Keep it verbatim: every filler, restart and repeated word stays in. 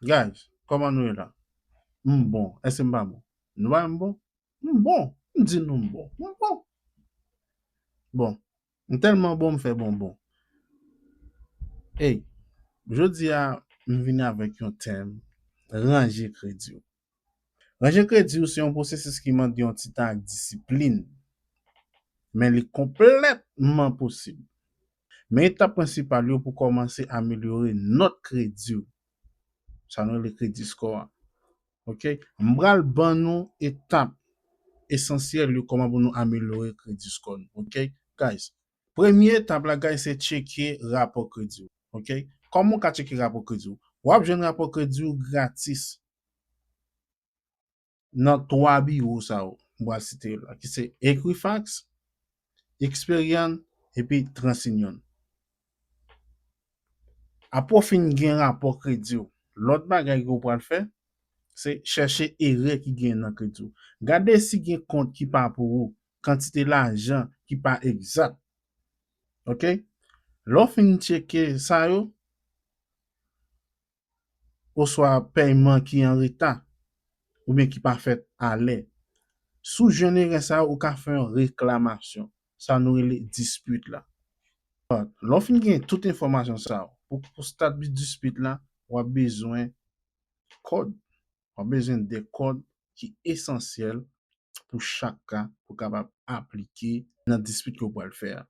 Guys, kòman nou ye la? M bon. Èske m pa bon? Nou pa wè m bon? M bon. M di nou m bon. M bon. Bon. M tèlman bon, m fè bonbon. Ey, jodi a, m vini avèk yon tèm, ranje kredi w. Ranje kredi w se yon pwosesis ki mande yon ti tan ak disiplin, men li konplètman posib. Men etap prensipal yo pou kòmanse amelyore nòt kredi w. Sa nou rele kredi score a. Ok? M pral ban nou etap esansyèl yo kòman pou nou amelyore kredi score nou. Ok? Guys, premye etap la, guys, se tcheke rapò kredi w. Ok? Kòman w ka tcheke rapò kredi w? W ap jwenn rapò kredi w gratis nan twa biwo sa yo m pral site yo la, ki se Equifax, Experian, epi TransUnion. Apre w fin gen rapò kredi w, lòt bagay ke w pral fè, se chèche erè ki gen nan kredi w. Gade si gen kont ki pa pou ou, kantite lajan ki pa egzak. Ok? Lè w fin tcheke sa yo, oswa pèyman ki an reta, oubyen ki pa fèt alè. Si w jwenn erè sa yo, ou ka fè yon reklamasyon. Sa nou rele dispit la. Lè w fin gen tout enfòmasyon sa yo, pou, pou start dispit la, w ap bezwen kòd. W ap bezwen de kòd ki esansyèl pou chak ka pou kapab aplike nan dispit ke w pral fè a.